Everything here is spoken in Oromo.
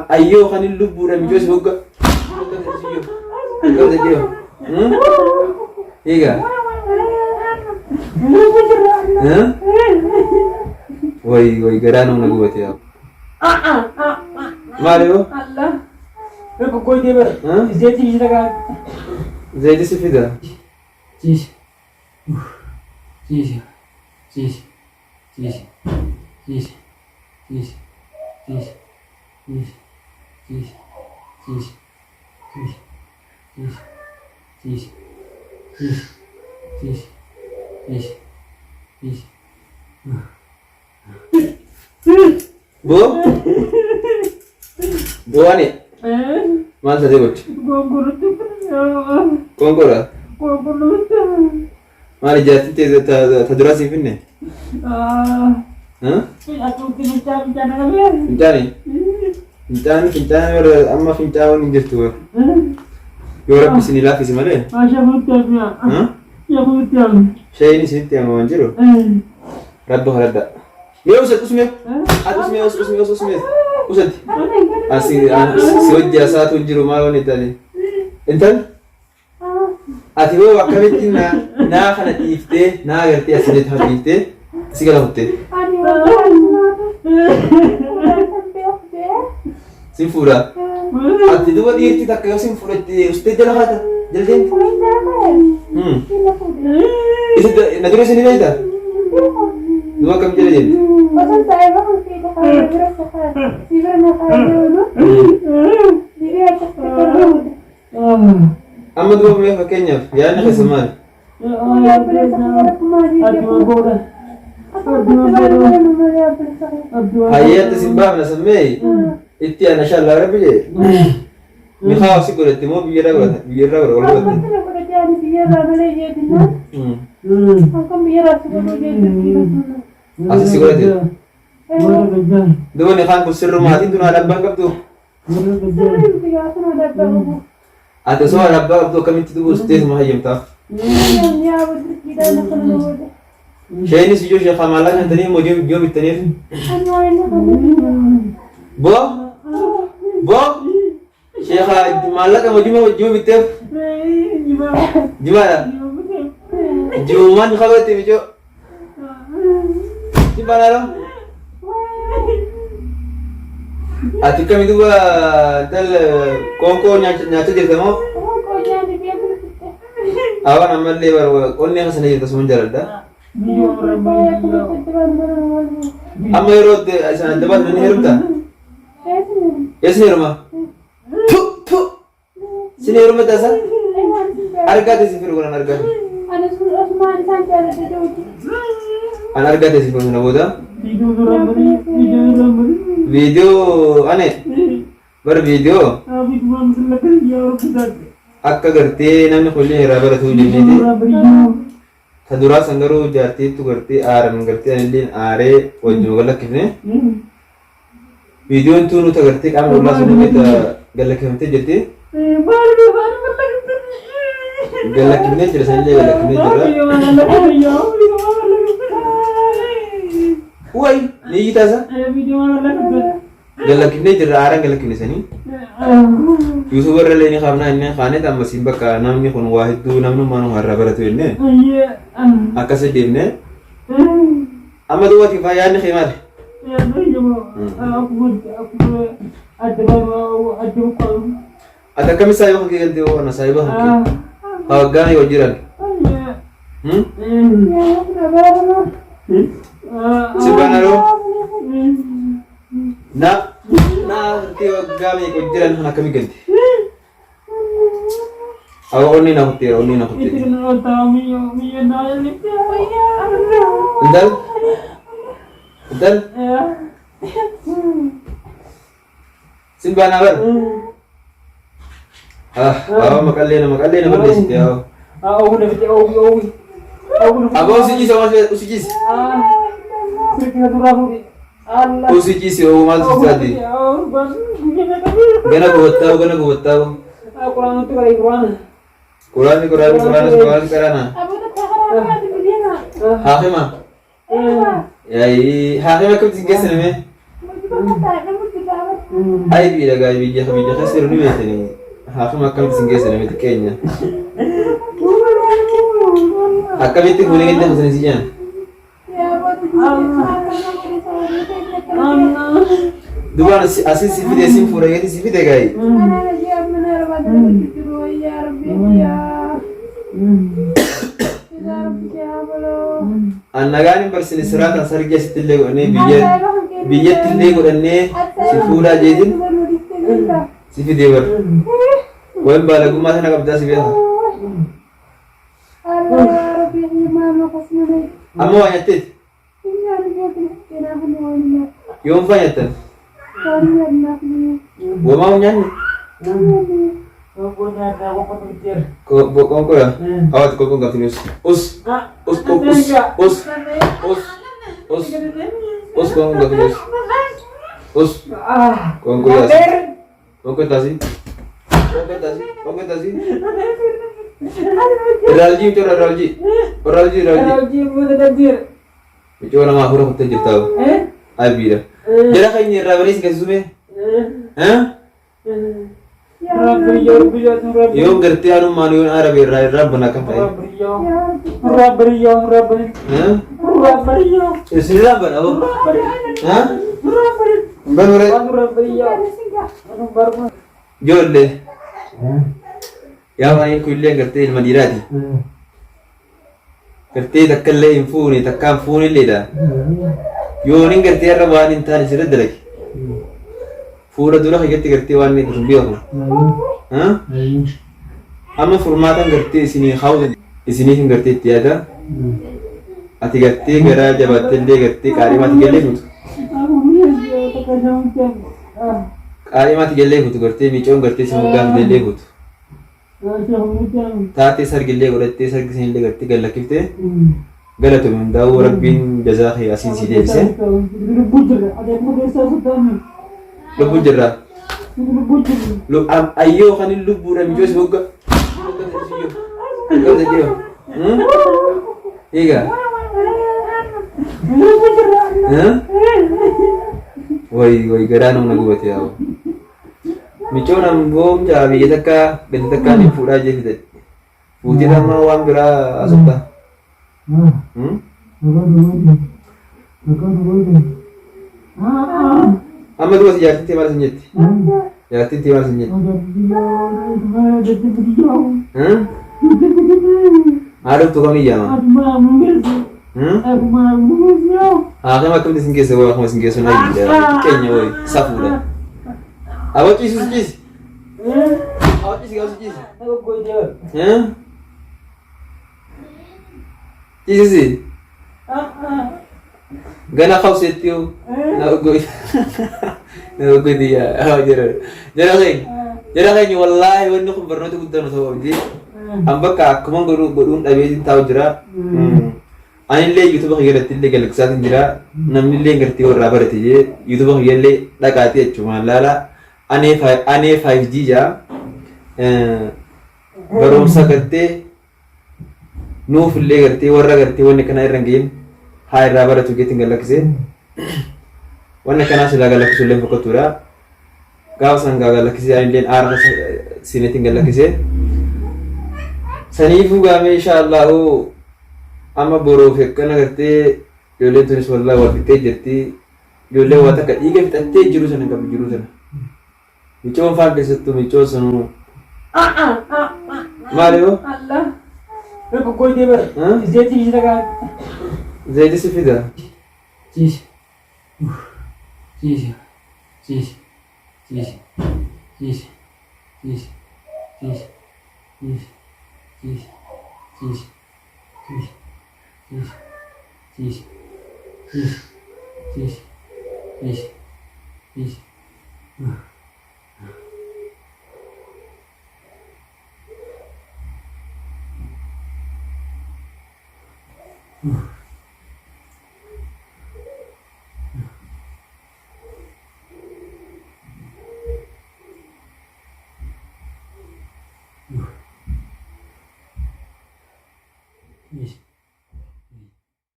Ayyoo kan hin lubbuudha mijoos hogga. Hogga sadii. Egaa. Way way garaa nama gubate yaa. Maali hoo? Goggooytee bara. Zeetii ishee takaa. Zeetii si fida. Ciisi. Ciisi. Ciisi. Ciisi. Ciisi. Ciisi. Ciisi. Ciisi. Ciisi. Ciisi. Ciisi. Ciisi. Ciisi. Ciisi. Ciisi. Ciisi. Ciisi. Boo? Boo ani maal taatee gochi? Qoonqoodha. Maali jaartiin tee ta duraa siif finne? Fincaani? Fincaani fincaani warra amma fincaa'uun hin jirtu warra. Yoo rabbi isinii laaffise malee. Shayiin isinitti amma waan jiru. Rabbi kadhadhaa. Mee usat usme. Ati usme us usme us usme. Usati. Asi si hojii asaatu jiru maal wanni taate. Intal ati hoo akkamitti na naa kana dhiiftee naa agartee asii jetti kana dhiiftee si gala kuttee. Sin fuudha. Ati duba dhiirti takka yoo sin fuudhatte ustee jala kaata jala deemti. Isa na dura isin beekta? Duba akkam jala deemti? Amma duba mee fakkeenyaaf yaadni keessa maali? Hayyee atti sin baafna sammee itti ana shallaa rabbi jee. Mikaa si godhatte moo biyyarraa godhata biyyarraa godha wal godhatte. Asi si godhate. Duba nikaan kun sirrumaatiin tun haadha abbaan qabdu. Ati osoo haadha abbaa qabdu akkamitti duba usteetuma hayyamtaaf. Isheenis ijoo ishee maallaa nyaattanii immoo ijoo bittaniif. Boo boo sheekha maallaqa moo jima jima bitteef jimaadha. Jimumaan ni kabatte mijoo. Jimaadha. Ati kami duba intal qoonqoo nyaachaa jirta moo? Awan ammallee bar onnee keessa na jirta suman jaaladha. Amma yeroo isaan adda baatan ni heerumta? Eessa heeruma? Tu tu sin heeruma taasa? Argaa teessi firu kunan argaa. An argaa teessi firu sana booda. Viidiyoo ane bar viidiyoo akka gartee namni kunneen irraa baratuu jenneeti. Ta duraa san garuu jaartiittu gartee aaran gartee anilleen aaree wajjuma gad lakkifne. Viidiyoon tuunuu ta gartee qaama qullaa sun ta gad lakkifamtee jirti. Gad lakkifnee jira sanillee gad lakkifnee jirra. Way ni iyyi taasa. Gad lakkifnee jirra aaraan gad lakkifne sanii. Yuutuuba irra illee ni kaafnaa inni kaanet amma siin bakka namni kun waa hedduu namnummaa nu har'a baratu jennee akkasi deemne. Amma duuba ati faa yaadni kee maali? Ati akkami saahiba kan kee galtee hoo ana saahiba kan kee? Haa waggaa meeqa wajjin jiran? Si baanaroo? Na na gartee waggaa meeqa wajjin jiran kan akkami galte? Awa onnee na kutteera onnee na kutteera. Intal intal sin baanaa bara. Ah awa maqallee na maqallee na balleessite awa. Aboo si ciise maal si ciise? Usi ciise oo maal si taate? Gana gubattaa'u gana gubattaa'u. Quraanni quraanni quraanni quraanni qaraana. Haakima. Yaayii haakima akkamitti si geessine mee? Aybii dhagaa biyya biyya keessa jiru ni beektanii. Haakima akkamitti isin geessa namni xiqqeenya. Akkamitti fuunee gadi dabarsanii si jedhan. Dubaan asin si fide sin fuudha jeeti si fide gaayi. An nagaan hin barsine siraataan sargii asitti illee godhannee biyya biyyatti illee godhannee si fuudhaa jeetin si fidee bar. Waan baalagummaa sana qabdaa si beeka. Amma waa nyatteeti. Yoom faa nyattan? Womaa hin nyaanne? Qoonqoodha. Hawaati qoonqoon gaaftiin us. Us. Us. Us. Us. Us. Us. Us qoonqoon gaaftiin us. Us. Qoonqoo yaasi. Qoonqoo taasi. Qoonqoo taasi. Qoonqoo taasi. Irraaljii miti irraaljii. Irraaljii irraaljii. Micoo nama afura kuttee jirtaa. Abiidha. Jara keenya irraa bareessi gasisume. Yoon gartee anummaan yoon arabe irraa irraa bana akkam ta'e. Isin irraa bana hoo. Banure. Ijoollee. Yaa waan kun illee gartee ilma dhiiraati. Gartee takka illee hin fuune takka hin fuune illeedha. Yoonin gartee irra waan hin taane sirra dalage. Fuula dura keessatti gartee waan inni hin beeku. Amma furmaatan gartee isinii kaa'u isiniif hin gartee itti yaada. Ati gartee garaa jabaatte illee gartee qaadhimaatti gallee fuutu. Qaadhimaatti gallee fuutu gartee miicoon gartee si moggaa fidellee fuutu. Taatee sargillee godhattee sargi sanillee gartee gad lakkiftee galatoomi hundaa'uu rabbiin jazaa kee asiin sii deebise. Lubbuu jirra. Ayyoo kan hin lubbuudha miicoo si mogga. Egaa. Way way garaa nama gubate yaa. Micoon amboo mucaa biyya takka ganda takkaa ni fuudhaa jee fidadhe. Fuutee amma waan biraa haasofta. Amma duba si jaartiin tee maal sin jetti? Jaartiin tee maal sin jetti? Haa dhuftu kam iyyaama? Haakama akkamitti isin keessa waa akkuma isin geessu na keenya wayi safuudha. Aboo ciisus ciisi. Aboo ciisi gaafsi ciisi. Ciisisi. Gana qabseetti yoo na goy na goy yaa jara jara keenya jara keenya wallaahi wanni kun barnoota guddaa nu ta'uu qabdi. An bakka akkuma godhu godhuun dhabeetiin taa'u jira. Anillee yuutuuba kiyya irratti illee galaksaatiin jira. Namni illee gartee warraa barate jee yuutuuba kiyya illee dhaqaatii achumaan laala. Anee 5G jaa barumsa gartee nuuf illee gartee warra gartee wanni kanaa irra hin gahin haa irraa baratu geetiin galaksee. Wanni kanaa silaa galakkisu illee fokkattuudha. Gaafa san gaa galakkisee anilleen aara seeneetiin galakkisee. Saniifuu gaamee insha Allahu amma boruuf akkana gartee ijoolleen tunis wallaahi wal fixxee jirti. Ijoolleen waa takka dhiiga fixattee jiru sana hin qabdu jiruu sana. Micoon faan keessattuu micoon sanuu. Maali hoo? Zayitii si fida. Ciisi. Ciisi. Ciisi. Ciisi. Ciisi. Ciisi. Ciisi. Ciisi. Ciisi. Ciisi. Ciisi. Ciisi. Ciisi. Ciisi. Ciisi. Ciisi. Ciisi.